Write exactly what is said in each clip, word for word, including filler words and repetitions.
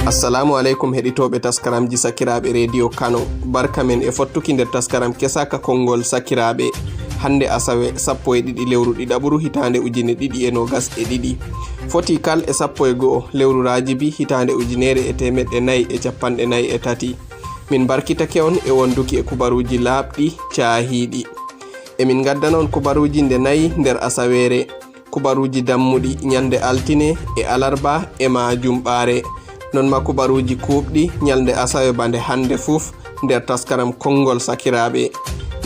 Assalamu aleykum, heɗitooɓe taskaramji sakiraaɓe Rediyo Kano. Barka men e fottuki nder taskaram kesa ka konngol sakiraaɓe. Hannde asawe, sappo e ɗiɗi lewru ɗiɗaɓuru, hitaande ujine ɗiɗi e noogas e ɗiɗi. Foti kal e sappo e go'o lewru raajibi, hitaande ujineere e teemeɗɗe nayi e capanɗe nayi e tati. Min mbarkitake on e wonduki e kubaruuji laaɓɗi, caahiiɗi. Emin ngaddana on kubaruuji nde nayi nder asaweere. Kubaruuji dammuɗi ñande altine e alarba e ma jumɓaare. Non ma kubaruuji kuuɓɗi ñalnde asawe ba nde hannde fuf nder taskaram konngol sakiraaɓe.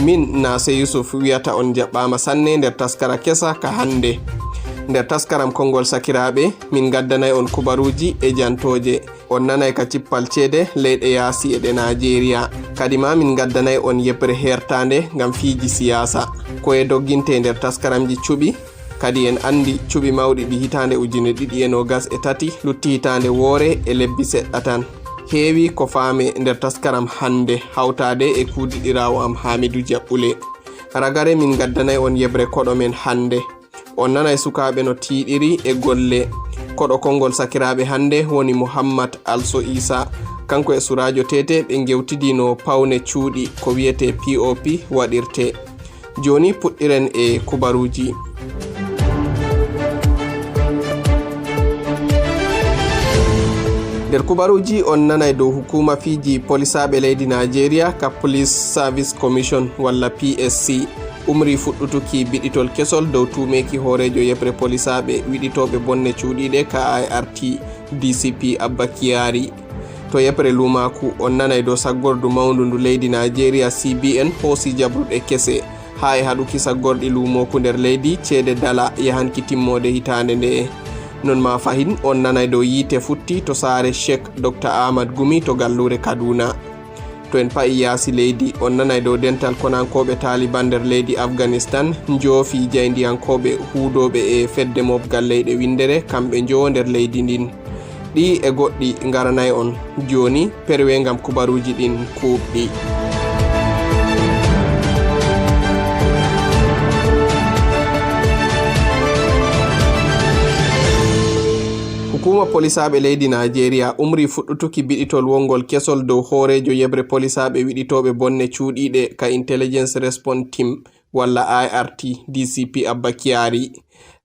Min Naase Yusuf wiyata on jaɓɓaama sanne nder taskara kesa ka hannde. Nder taskaram konngol sakiraaɓe, min ngaddanay on kubaruuji e jantooje. On nanay ka cippal ceede leyɗe yaasi e ɗe Naajeeriya. Kadi ma min ngaddanay on yeɓre heertaande ngam fiiji siyaasa. Ko e dogginte nder taskaramji cuɓi, kadi en anndi cuɓi mawɗi ɗi hitaande ujine ɗiɗi e noogas e tati lutti hitaande woore e lebbi seɗɗa tan. Heewi ko faame nder taskaram hannde, hawtaade e kuudiɗiraawo am Haamidu Jaɓɓule. Ragare min ngaddanay on yeɓre koɗo men hannde. On nanay sukaaɓe no tiiɗiri e golle. Koɗo konngol sakiraaɓe hannde woni Muhammad Also Isa. Kanko e Suraajo Tete ɓe ngewtidino pawne cuuɗi ko wiyetee P O P waɗirtee. Jooni puɗɗiren e kubaruuji. Nder kubaruuji on nanay dow hukuuma fiiji polisaaɓe leydi Naajeeriya ka Police Service Commission walla P S C umri fuɗɗutuki biɗitol kesol dow tuumeeki hooreejo yeɓre polisaaɓe wiɗitooɓe bonne cuuɗiiɗe ka I R T, D C P Abba Kyari. To yeɓre luumaaku, on nanay dow saggordu mawndu ndu leydi Naajeeriya, C B N, hoosi jabruɗe kese haa e haɗuki saggorɗi luumooku nder leydi, ceede dala yahanki timmoode hitaande nde. Non ma fahin, on nanay dow yiite futti to saare Sheikh Doctor Ahmad Gumi to galluure Kaduna. To en pa'i yaasi leydi, on nanay dow dental konankooɓe Taliban nder leydi Afghanistan njoofi jayndiyankooɓe huudooɓe e fedde mobgal leyɗe winndere, kamɓe njowo nder leydi ndin. Ɗi e goɗɗi ngaranay on. Jooni, perwe ngam kubaruuji ɗin kuuɓɗi. Hukuuma polisaaɓe leydi Naajeeriya umri fuɗɗutuki biɗitol wongol kesol dow hooreejo yeɓre polisaaɓe wiɗitooɓe bonne cuuɗiiɗe ka Intelligence Response Team walla I R T, D C P Abba Kyari.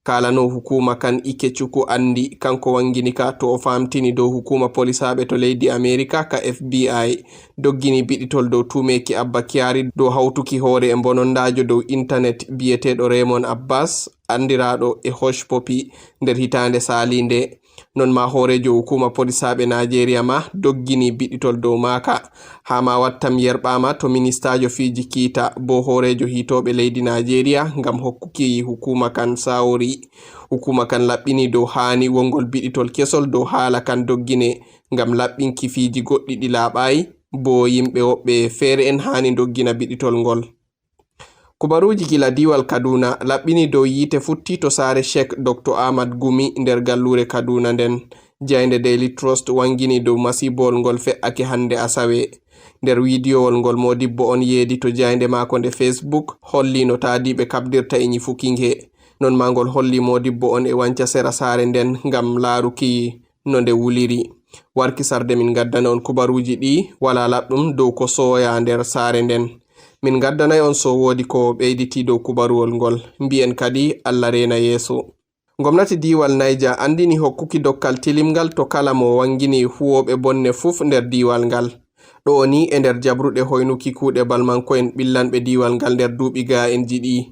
Kaalano hukuuma kan Ikechukwu Andy, kanko wangini ka to o faamtini dow hukuuma polisaaɓe to leydi Amerika ka F B I doggini biɗitol dow tuumeeki Abba Kyari dow hawtuki hoore e mbonondaajo dow intanet biyeteeɗo Raymond Abbas, anndiraaɗo e Hush Puppy, nder hitaande saaliinde. Non ma hooreejo hukuuma polisaaɓe Naajeeriya ma doggini biɗitol dow maaka. Haa ma wattam yerɓaama to ministaajo fiiji kiita, bo hooreejo hiitooɓe leydi Naajeeriya ngam hokkuki hukuuma kan saawori. Hukuuma kan laɓɓini dow haani wongol biɗitol kesol dow haala kan doggine ngam laɓɓinki fiiji goɗɗi ɗi laaɓaayi, bo yimɓe woɓɓe feere en haani doggina biɗitol ngol. Kubaruuji gila diiwal Kaduna laɓɓini dow yiite futti to saare Sheikh Doctor Ahmad Gumi nder galluure Kaduna nden. Jaynde Daily Trust wangini dow masiibowol ngol fe'ake hannde asawe. Nder wiidiyowol ngol moodibbo on yeedi to jaynde maako nde Facebook, holli no taadiiɓe kaɓdirta e nyifuki nge. Non ma ngol holli moodibbo on e wanca sera saare nden ngam laaruki no nde wuliri. Warki sarde min ngaddana on kubaruuji ɗi walaa laɓɗum dow ko sooya nder saare nden. Min ngaddanay on so woodi ko ɓeyditi dow kubaruwol ngol. Mbi'en kadi Allah reena yeeso. Ngomnati diiwal Niger anndini hokkuki dokkal tilimngal to kala mo wangini huwooɓe bonne fuf nder diiwal ngal. Ɗo o ni e nder jabruɗe hoynuki kuuɗe balmanko'en ɓillanɓe diiwal ngal nder duuɓi ga'enji ɗi.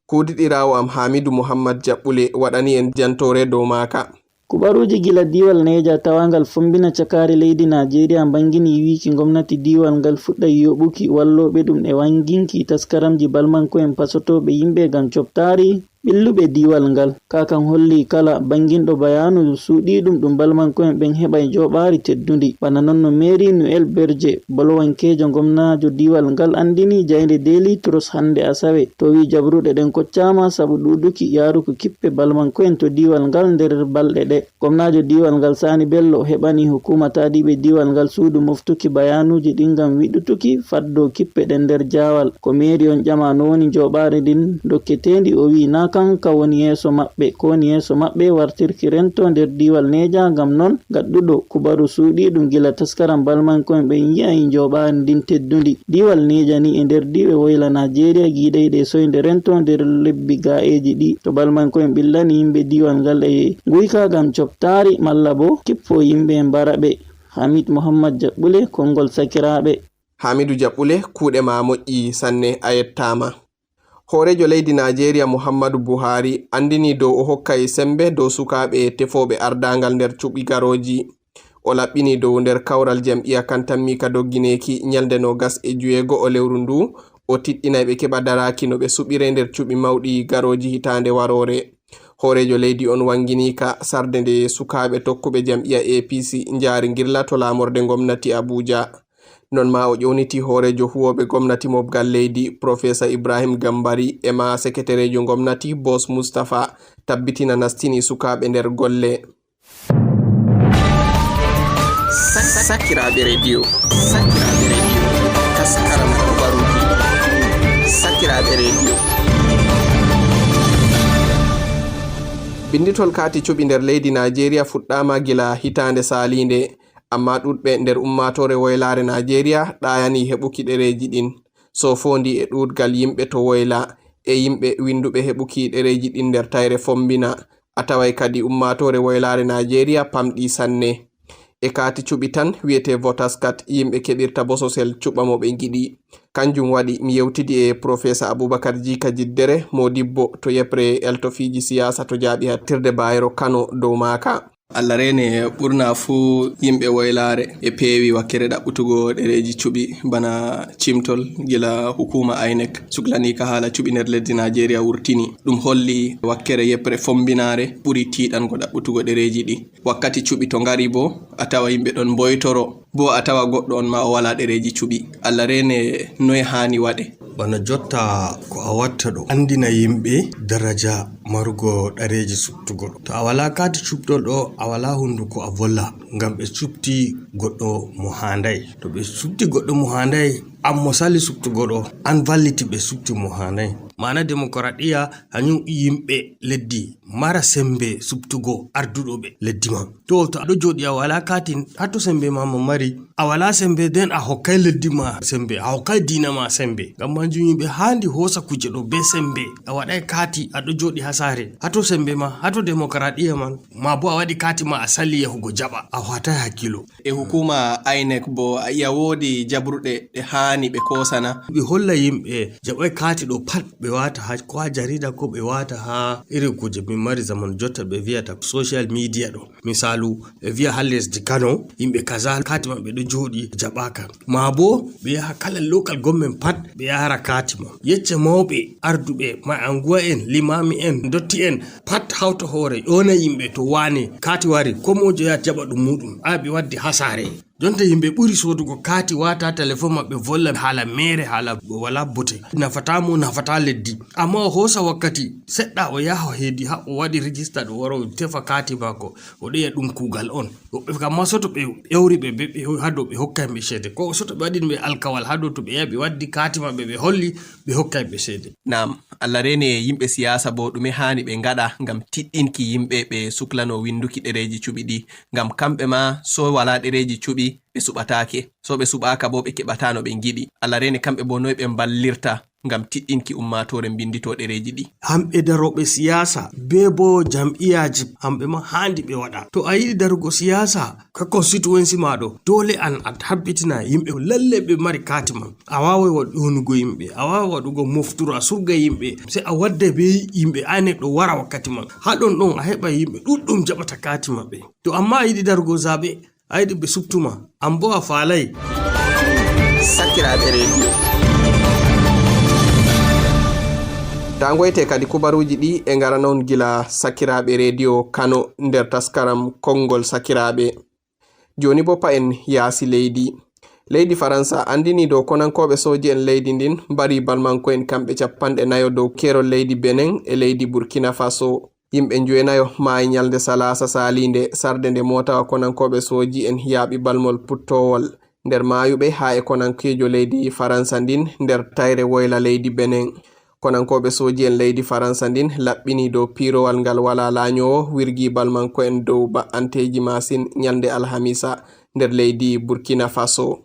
Kuudiɗiraawo am Hamidu Muhammad Jaɓɓule waɗani en jantoore dow maaka. Kubaruuji gila diiwal Neja tawaangal fombina cakaari leydi Naajeeriya mbangini wiiki ngomnati diiwal ngal fuɗɗay yoɓuki wallooɓe ɗum e wanginki taskaramji balmanko'en pasotooɓe yimɓe ngam coɓtaari ɓilluɓe diiwal ngal. Kaa kan holli kala banginɗo bayaanu suuɗiiɗum ɗum balmanko'en ɓen heɓay jooɓaari teddundi. Bana non no Mary Noel Berje, bolowankeejo ngomnaajo diiwal ngal anndini jaynde Daily Trust hannde asawe, to wi'i jabruɗe ɗen koccaama sabu ɗuuɗuki yaaruki kippe balmanko'en to diiwal ngal nder balɗe ɗe. Gomnaajo diiwal ngal Sani Bello heɓani hukuuma taadiiɓe diiwal ngal suudu moftuki bayaanuuji ɗin ngam wiɗɗutuki faddo kippe ɗen nder jaawal. Ko meeri on ƴama no woni njooɓaari ndin dokketeendi, o wi'i naa Fanka woni yeeso maɓɓe. Ko woni yeeso maɓɓe wartirki rento nder diiwal Neja, ngam non gaɗɗuɗo kubaru suuɗiiɗum gila taskaram balmanko'en ɓen yi'a e njooɓaari ndin teddundi. Diiwal Neja ni e nder diiwe woyla Naajeeriya giiɗayɗe e soynde rento nder lebbi gaa'eeji ɗi. To balmanko'en ɓillani yimɓe diiwal ngal e nguyka ngam coptaari malla bo kippo yimɓe mbara ɓe. Hamid Muhammad Jaɓɓule, konngol sakiraaɓe. Hamidu Jaɓɓule, kuuɗe ma moƴƴi sanne, a yettaama. Hooreejo leydi Naajeeriya Muhammadu Buhari anndini dow o hokkay semmbe dow sukaaɓe tefooɓe ardaangal nder cuɓi garooji. O laɓɓini dow nder kawral jam'iya kan tammiika doggineeki ñalnde noogas e joweego o lewru ndu, o tiɗɗinay ɓe keɓa daraaki no ɓe suɓiree nder cuɓi mawɗi garooji hitaande waroore. Hooreejo leydi on wannginiika sarde nde sukaaɓe tokkuɓe jam'iya A P C njaari ngirla to laamorde ngomnati Abuja. Non ma o ƴowniti hooreejo huwooɓe gomnati mobgal leydi, Professor Ibrahim Gambari, e ma seketereejo gomnati, Boss Mustapha, tabbitina nastini sukaaɓe nder golle. Sakiraaɓe rediyo, sakiraaɓe rediyo, taskaram kubaruuji, sakiraaɓe rediyo. Binnditol kaati cuɓi nder leydi Naajeeriya fuɗɗaama gila hitaande saaliinde. Ammaa ɗuuɗɓe nder ummaatoore woylaare Naajeeriya ɗaayanii heɓuki ɗereeji ɗin. So foondi e ɗuuɗgal yimɓe to woyla e yimɓe winnduɓe heɓuki ɗereeji ɗin nder tayre Fombina, a taway kadi ummaatoore woylaare Naajeeriya pamɗii sanne. E kaati cuɓi tan wi'etee Voters Card yimɓe keɓirta bososel cuɓa mo ɓe ngiɗi. Kanjum waɗi mi yewtidi e Professor Abubakar Jiika Jiddere, moodibbo to yeɓre elto fiiji siyaasa to jaaɓi hattirde Bayero Kano dow maaka. Allah reene ɓurna fuu yimɓe woylaare e peewi wakkere ɗaɓɓutugo ɗereeji cuɓi bana cimtol gila hukuuma INEC suklaniika haala cuɓi nder lesdi Naajeeriya wurtini. Ɗum holli wakkere yeɓre fombinaare ɓuri tiiɗango ɗaɓɓutugo ɗereeji ɗi. Wakkati cuɓi to ngari boo, a tawa yimɓe ɗon mboytoro, boo a tawa goɗɗo on ma o walaa ɗereeji cuɓi. Allah reene noye haani waɗe. Bana jotta ko a watta ɗo, anndina yimɓe daraja marugo ɗereeji suɓtugo ɗo. To a walaa kaati cuɓtol ɗo, a walaa hunduko a volla, ngam ɓe suɓti goɗɗo mo haanday. To ɓe suɓti goɗɗo mo haanday, an mo sali suɓtugo ɗo, an valliti ɓe suɓti mo haanday. Maana demokoraɗiya, hanyum yimɓe leddi mara sembe suɓtugo arduɗo ɓe leddi man. To, to a ɗo jooɗi a walaa katin, haa to sembe ma mo mari, a walaa sembe, nden a hokkay leddi ma sembe, a hokkay diina ma sembe. Ngam maajum yimɓe haandi hoosa kuje ɗo be sembe. A waɗay kaati, a ɗo jooɗi haa saare. Haa to sembe ma, haa to demokoraɗiya man, ma bo a waɗi kaati ma a sali yahugo jaɓa, a waatay hakkilo. E hukuuma INEC bo, a yi'a woodi jaɓruɗe ɗe haani ɓe koosana? Ɓe holla yimɓe jaɓay kaati ɗo pat, ɓe waata haa, ko haa jarida, ko ɓe waata haa irin kuje min mari zamanu jotta ɓe vi'ata social media ɗo. Misaalu, ɓe vi'a haa lesdi Kano, yimɓe kaza kaati maɓɓe ɗo jooɗi jaɓaaka. Maa bo, ɓe yaha kala local government pat, ɓe yahara kaati ma. Yecce mawɓe, arduɓe, ma anguwa en, limaami en, ndotti en, pat hawta hoore, ƴoona yimɓe to waane, kaati wari, ko mojo yaha jaɓa ɗum muuɗum. Aya ɓe waddi haa saare. Jonta yimɓe ɓuri soodugo kaati, waata telefon maɓɓe, volla haala meere, haala walaa bote. Nafataa mo, nafataa leddi. Amma o hoosa wakkati seɗɗa, o yaha heedi haa o waɗi rijista ɗo, wara o tefa kaati maako, o ɗeya ɗum kuugal on. Woɓɓe kam ma soto ɓe ewri ɓe, ɓe, ɓe haa dow ɓe hokkay ɓe ceede. Ko soto ɓe waɗin ɓe alkawal haa dow to ɓe yahi ɓe waddi kaati maɓɓe, ɓe holli, ɓe hokkay ɓe ceede. Naam, Allah reene yimɓe siyaasa bo, ɗume haani ɓe ngaɗa ngam tiɗɗinki yimɓe ɓe suklano winduki ɗereeji cuɓi ɗi? Ngam kamɓe ma, so walaa ɗereeji cuɓi, ɓe suɓataake. So ɓe suɓaaka bo, ɓe keɓataa no ɓe ngiɗi. Allah reene kamɓe bo, noy ɓe mballirta ngam tiɗɗinki ummaatoore mbinndito ɗereeji ɗi? Hamɓe darooɓe siyaasa, bee bo jam'iyaaji, hamɓe ma haandi ɓe waɗa. To a yiɗi darugo siyaasa, ka constituency ma ɗo, doole an a tabbitina yimɓe lalle ɓe mari kaati man. A waaway waɗ-, ƴoonugo yimɓe, a waaway waɗugo mofturu, a surga yimɓe, sey a wadda be yimɓe, INEC ɗo wara wakkati man. Haa ɗon ɗon a heɓa yimɓe ɗuɗɗum jaɓata kaati maɓɓe. To amma a yiɗi darugo zaaɓe, a yiɗi ɓe suɓtuma, an bo a faalay. Sakiraaɓe rediyo. Taa ngoyte kadi kubaruuji ɗi e ngara non gila sakiraaɓe rediyo Kano nder taskaram Konngol Sakiraaɓe. Jooni bo pa'en yaasi leydi. Leydi Faransa anndini dow konankooɓe sooji'en leydi ndin mbari balmanko'en kamɓe cappanɗe nayo dow keerol leydi Benin e leydi Burkina Faso. Yimɓe njowenayo maayi nyalnde salaasa saaliinde, sarde nde mootawa konankooɓe sooji'en yaaɓi balmol puttoowol nder maayuɓe haa e konankeejo leydi Faransa ndin nder tayre woyla leydi Benin. Konankooɓe sooji'en leydi Faransa ndin laɓɓinii dow piirowal ngal walaa laañoowo wirgii balmanko'en dow ba'anteeji maasin ñalnde alhamiisa nder leydi Burkina Faso.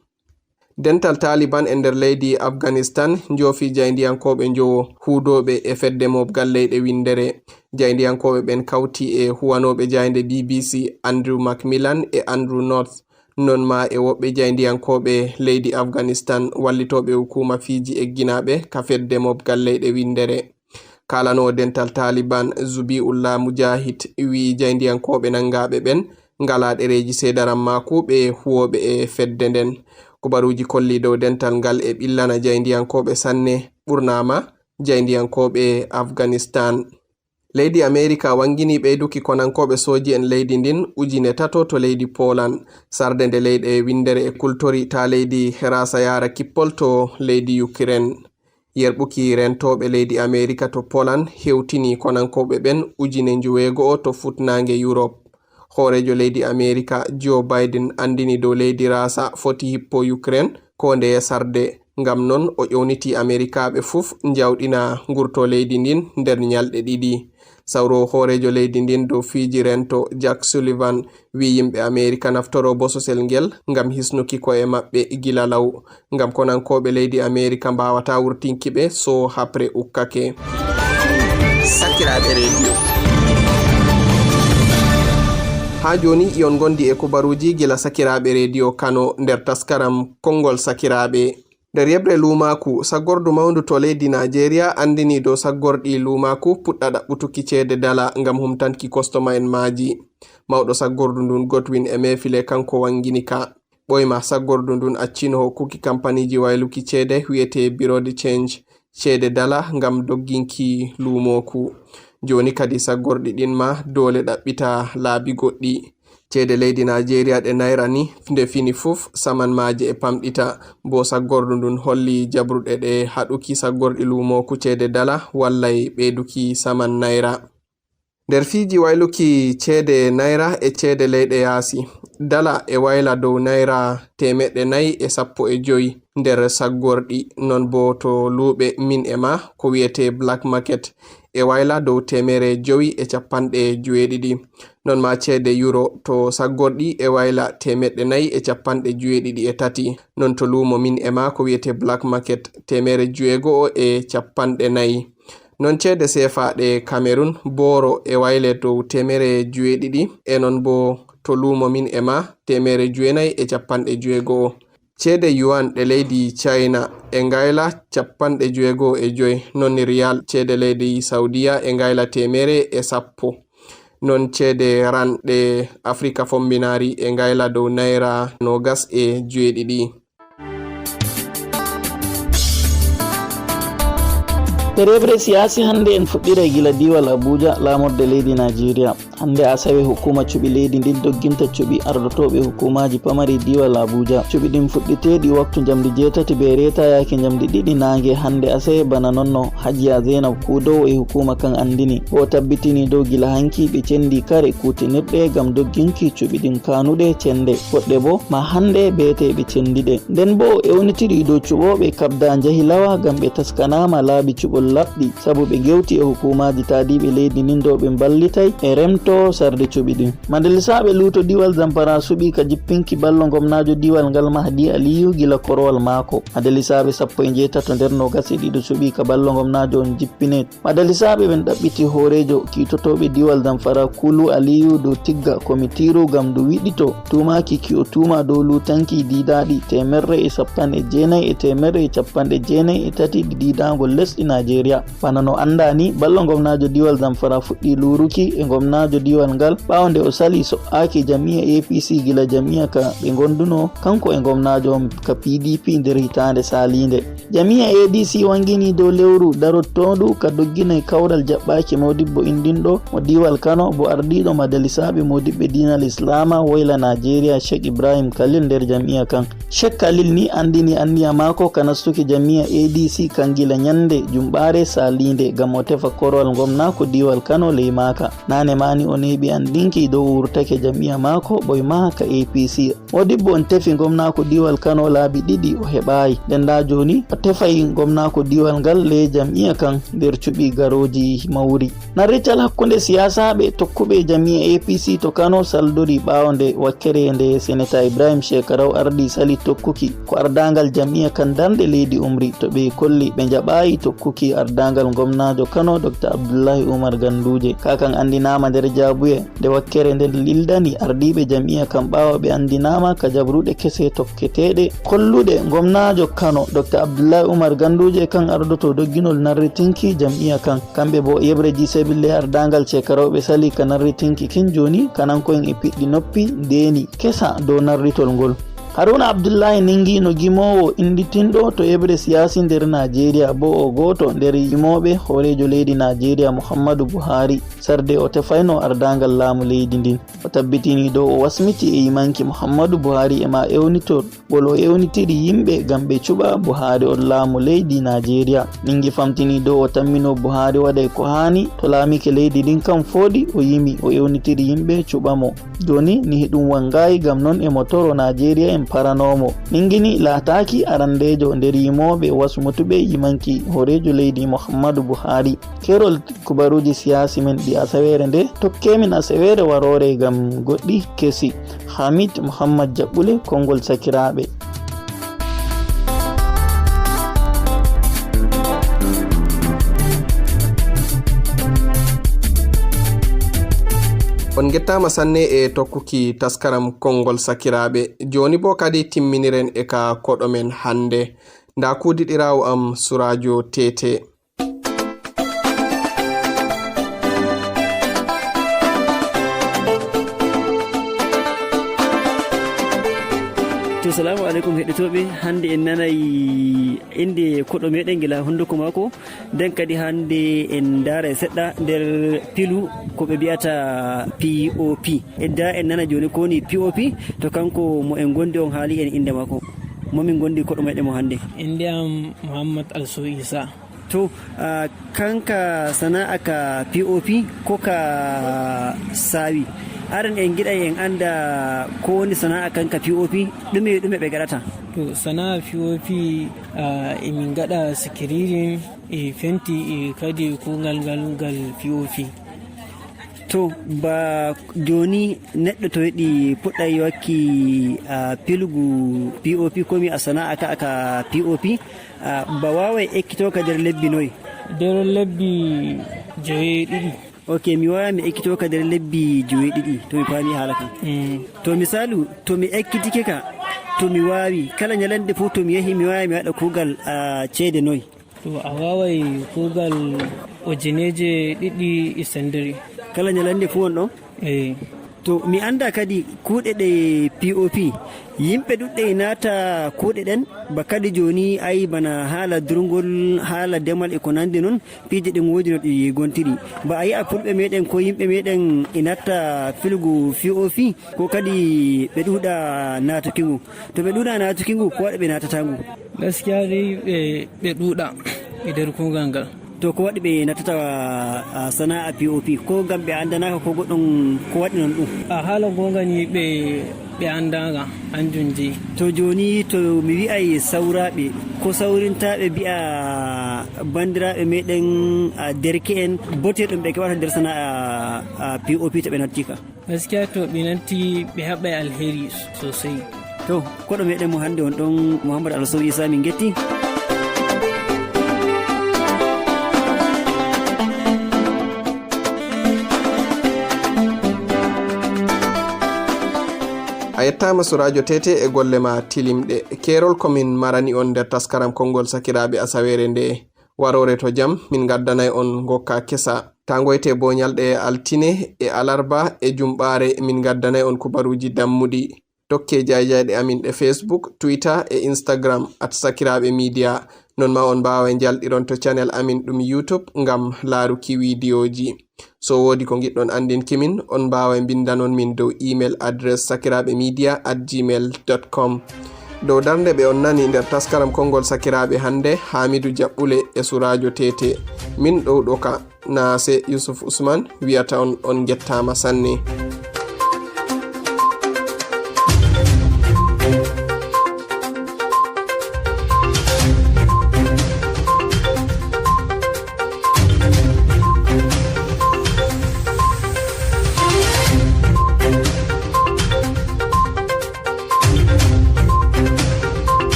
Dental Taliban e nder leydi Afganistan njoofi jaayndiyankooɓe njowo huudooɓe e fedde mooɓgal leyɗe winndere. Jaayndiyankooɓe ɓen kawti e huwanooɓe jaaynde B B C Andrew Macmillan e Andrew North, non maa e woɓɓe jaayndiyankooɓe leydi Afganistan wallitooɓe hukuuma fiiji egginaaɓe ka fedde mooɓgal leyɗe winndere. Kaalanoowo dental Taliban Zubiullah Mujahid wi'i jaayndiyankooɓe nanngaaɓe ɓen ngalaa ɗereeji seedaran maaku ɓe huwooɓe e fedde nden. Kubaruuji kollii dow dental ngal e ɓillana jaayndiyankooɓe sanne, ɓurnaa ma jaayndiyankooɓe Afganistan. Leydi Amerika wannginii ɓeyduki konankooɓe sooji'en leydi ndin ujine tato to leydi Poland, sarde nde leyɗe winndere e kultori ta leydi Raasa yaara kippol to leydi Ukraine. Yerɓuki rentooɓe leydi Amerika to Poland hewtini konankooɓe ɓen ujine njoweego'o to fuɗnaange Yurop. Hooreejo leydi Amerika Joe Biden anndini dow leydi Raasa foti hippo Ukraine ko ndeye sarde. Ngam non o ƴowniti Amerikaaɓe fuf njawɗina ngurto leydi ndin nder ñalɗe ɗiɗi. Sawroowo hooreejo leydi ndin dow fiiji rento Jack Sullivan wi'i yimɓe Amerika naftoro bososel ngel ngam hisnuki ko'e maɓɓe gila law. Ngam konankooɓe leydi Amerika mbaawataa wurtinki ɓe so hapre ukkake. Sakiraaɓe rediyo. Haa jooni, yon ngondi e kubaruuji gila sakiraaɓe rediyo Kano nder taskaram Konngol Sakiraaɓe. Nder yeɓre luumaaku, saggordu mawndu to leydi Naajeeriya anndini dow saggorɗi luumaaku puɗɗa ɗaɓɓutuki ceede dala ngam humtanki kostoma'en maaji. Mawɗo saggordu ndun Godwin Emefiele kanko wanngini ka. Ɓoyma saggordu ndun accino hokkuki kampaniiji wayluki ceede wi'etee Bureau de Change ceede dala ngam dogginki luumooku. Jooni kadi saggorɗi ɗin ma doole ɗaɓɓita laabi goɗɗi. Ceede leydi Naajeeriya ɗe Naira ni nde fini fuf saman maaje e pamɗita. Bo saggordu ndun holli jabruɗe ɗe haɗuki saggorɗi luumooku ceede dala wallay ɓeyduki saman Naira. Nder fiiji wayluki ceede Naira e ceede leyɗe yaasi, dala e wayla dow Naira teemeɗɗe nayi e sappo e jowi nder saggorɗi, non bo to luuɓe min e ma ko wi'etee black market e wayla dow teemere jowi e cappanɗe joweeɗiɗi. Non ma ceede Euro to saggorɗi e wayla teemeɗɗe nayi e cappanɗe joweeɗiɗi e tati. Non to luumo min e ma ko wi'etee black market teemere joweego'o e cappanɗe nayi. Non ceede seefa ɗe Cameroun, booro e wayle dow teemere joweeɗiɗi, e non bo to luumo min e ma teemere jowenayi e cappanɗe joweego'o. Ceede yuan ɗe leydi China e ngayla cappanɗe joweego'o e joyi, non riyal ceede leydi Saudiya e ngayla teemere e sappo. Non ceede ran ɗe Afrika Fombinaari e ngayla dow naira noogas e joweeɗiɗi. Tereeɓre siyaasi hannde en fuɗɗiray gila diiwal Abuja, laamorde leydi Najeriya. Hannde asawe, hukuma cuɓi leydi ndin dogginta cuɓi ardotooɓe hukumaaji pamari diiwal Abuja. Cuɓi ɗin fuɗɗiteeɗi waktu njamdi jeetati be reeta yaake njamdi ɗiɗi naange hannde asawe, bana non no Hajiya Zainab Kudowo e hukuma kan anndini. O tabbitini dow gila hanki ɓe cendi kare kuutinirɗe ngam dogginki cuɓi ɗin kaanuɗe cende. Goɗɗe bo ma hannde beete ɓe cendi ɗe. Nden bo o ewnitiri dow cuɓooɓe kabda njahi lawa ngam ɓe taskanaama laabi cuɓol laɓɗi, sabu ɓe gewti e hukumaaji taadiiɓe leydi ndin dow ɓe mballitay e remto sarde cuɓi ɗin. Madalisaaɓe luuto diiwal Zamfara suɓi ka jippinki ballo ngomnaajo diiwal ngal Mahdi Aliyu gila korowal maako. Madalisaaɓe sappo e njeetato nder noogas e ɗiɗo suɓi ka ballo ngomnaajo on jippine. Madalisaaɓe ɓen ɗaɓɓiti hooreejo kiitotooɓe diiwal Zamfara Kulu Aliyu dow tigga komitiiru ngam ndu wiɗito tuumaaki ki o tuuma dow luutanki diidaaɗi teemerre e sappanɗe jeenayi e teemerre e cappanɗe jeenayi e tati ɗi diidaango lesɗi Najeriya. Bana no anndaa ni, ballo ngomnaajo diiwal Zamfara fuɗɗi luuruki e ngomnaajo diiwal ngal ɓaawo nde o sali so'aaki jamiya A P C gila jamiya ka ɓe ngondunoo kanko e ngomnaajo on ka P D P nder hitaande saaliinde. Jamiya A D C wangini dow lewru darottoondu ka dogginay kawral jaɓɓaaki modibbo indinɗo mo diiwal Kano bo ardiiɗo madalisaaɓe modibɓe diinal Islaama woyla Najeriya Sheikh Ibrahim Khalil nder jamiya kan. Sheikh Khalil ni andini anniya maako ka nastuki jamiya A D C kan gila ñande jumɓa Are saliinde ngam o tefa korowal ngomnaaku diiwal Kano ley maaka. Naane maani o neeɓi anndinki dow o wurtake jam'iya maako ɓoy maha ka A P C. Modibbo on tefi ngomnaaku diiwal Kano laabi ɗiɗi o heɓaayi. Nden ndaa jooni o tefay ngomnaaku diiwal ngal ley jam'iya kan nder cuɓi garooji mawri. Narrital hakkunde siyaasaaɓe tokkuɓe jam'iya A P C to Kano saldori ɓaawo nde wakkere nde Seneta Ibrahim Shekarau ardi sali tokkuki ko ardaangal jam'iya kan darnde leydi umri to ɓe kolli ɓe njaɓaayi tokkuki ardaangal ngomnaajo Kano Dokta Abdullahi Umar Ganduje. Ka kan anndinaama nder jaabuye nde wakkere nden lildani ardiiɓe jam'iya kan ɓaawo ɓe anndinaama ka jabruɗe kese tokketeeɗe kolluɗe ngomnaajo Kano Dokta Abdullahi Umar Ganduje kan ardoto dogginol narritinki jam'iya kan. Kamɓe bo yeɓre ji sebille ardaangal cekarooɓe sali ka narritinki kin jooni kananko'en e piɗɗi noppi ndeeni kesa dow narritol ngol. Haruna Abdullahi Ningi no gimoowo innditinɗo to yeɓre siyaasi nder Naajeeriya bo o gooto nder yimooɓe hooreejo leydi Naajeeriya Muhammadu Buhari sarde o tefayno ardaangal laamu leydi ndin. O tabbitini dow o wasmiti e yimanki Muhammadu Buhari e ma ewnitol ngol o ewnitiri yimɓe ngam ɓe cuɓa Buhari on laamu leydi Naajeeriya. Ningi famtini dow o tammino Buhari waɗay ko haani to laamike leydi ndin kan fooɗi o yimi o ewnitiri yimɓe cuɓa mo. Jooni nihi ɗum wangaayi ngam non e mo toro Naajeeriya en paranoo mo. Ningi ni laataaki arandeejo nder yimooɓe wasmutuɓe yimanki hooreejo leydi Muhammadu Buhari. Keerol kubaruuji siyaasi men ɗi asaweere nde tokkee min asaweere waroore ngam goɗɗi kesi. Hamid Muhammad Jaɓɓule, konngol sakiraaɓe. On ngettaama sanne e tokkuki taskaram konngol sakiraaɓe. Jooni boo kadi timminiren e ka koɗo men hannde. Ndaa kuudiɗiraawo am Suraajo Tete. To, salaamu aleykum heɗotooɓe. Hannde en nanay innde koɗo meɗen gila hunnduko maako. Nden kadi hannde en ndaaray seɗɗa nder pilu ko ɓe mbi'ata P O P. Edda en nana jooni ko woni P O P, to kanko mo en ngondi on haali en innde maako. Mo min ngondi koɗo meɗen mo hannde. Innde am Muhammad Alsu Isa. To, ah, kanka sana'a ka P O P ko ka saawi? Aran en ngiɗay en annda ko woni sana'a kanka P O P, ɗume e ɗume ɓe ngaɗata? To, sana'a P O P, ah, emin ngaɗa sikiririn e fenti e kadi kuugal ngal ngal P O P. To, ba jooni neɗɗo to yiɗi puɗɗa yiwakki, ah, pilugu P O P, ko mi a sana'a ka, ka P O P, ah, ba waaway ekkitoo ka nder lebbi noy? Nder lebbi joweeɗiɗi. Ok, mi waaway mi ekkitoo ka nder lebbi joweeɗiɗi, to mi faami haala kan. Mm. To misaalu, to mi ekkitike ka, to mi waawi, kala ñalannde fof to mi yahi, mi waaway mi waɗa kuugal, ah, ceede noy? To a waaway kuugal ujineeje ɗiɗi e sendere. Kala ñalannde fuu on ɗon? Eey. To mi annda kadi kuuɗe ɗe P O P, yimɓe ɗuɗɗe e naata kuuɗe ɗen, ba kadi jooni ayi bana haala durngol, haala demal e ko nanndi non, piiji ɗin woodi no ɗi gontiri. Ba a yi'a fulɓe meɗen ko yimɓe meɗen e natta filgu P O P, ko kadi ɓe ɗuuɗa naatuki ngu. To ɓe ɗuuɗa naatuki ngu, ko waɗi ɓe naatata ngu? Gaskiya dai ɓe ɓe ɗuuɗa e nder kuugal ngal. To ko waɗi ɓe nattata, ah, sana'a P O P? Ko ngam ɓe anndanaaka ko goɗɗum ko waɗi non ɗum? A haala goonga ni ɓe ɓe anndaaka hanjum jeyi. To jooni to mi wi'ay sawraaɓe, ko sawrintaaɓe mbi'a banndiraaɓe meɗen, ah, derke'en bote ɗum ɓe keɓata nder sana'a, ah, P O P to ɓe nattiika? Gaskiya to ɓe natti ɓe haɓɓay alheri sosai. To koɗo meɗen mo hannde on ɗon Mouhammad Alsow Isa min getti. A yettaama Suraajo Tete e golle ma tilimɗe. Keerol ko min marani on nder taskaram konngol sakiraaɓe asaweere nde. Waroore to jam, min ngaddanay on ngokka kesa. Taa ngoyte boo nyalɗe altine e alarba e jumɓaare, min ngaddanay on kubaruuji dammuɗi. Tokke jayjayɗe amin ɗe Facebook, Twitter e Instagram at Sakiraaɓe Media. Non maa on mbaaway njalɗiron to channel amin ɗum YouTube ngam laaruki wiidiyooji. So woodi ko ngiɗɗon anndinki min, on mbaaway mbinndanon min dow email address sakiraaɓe media at gmail dot com. Dow darnde ɓe on nani nder taskaram konngol sakiraaɓe hannde, Haamidu Jaɓɓule e Suraajo Teete. Min ɗowɗo ka naase Yusuf Usman wiyata on, on njettaama sanne.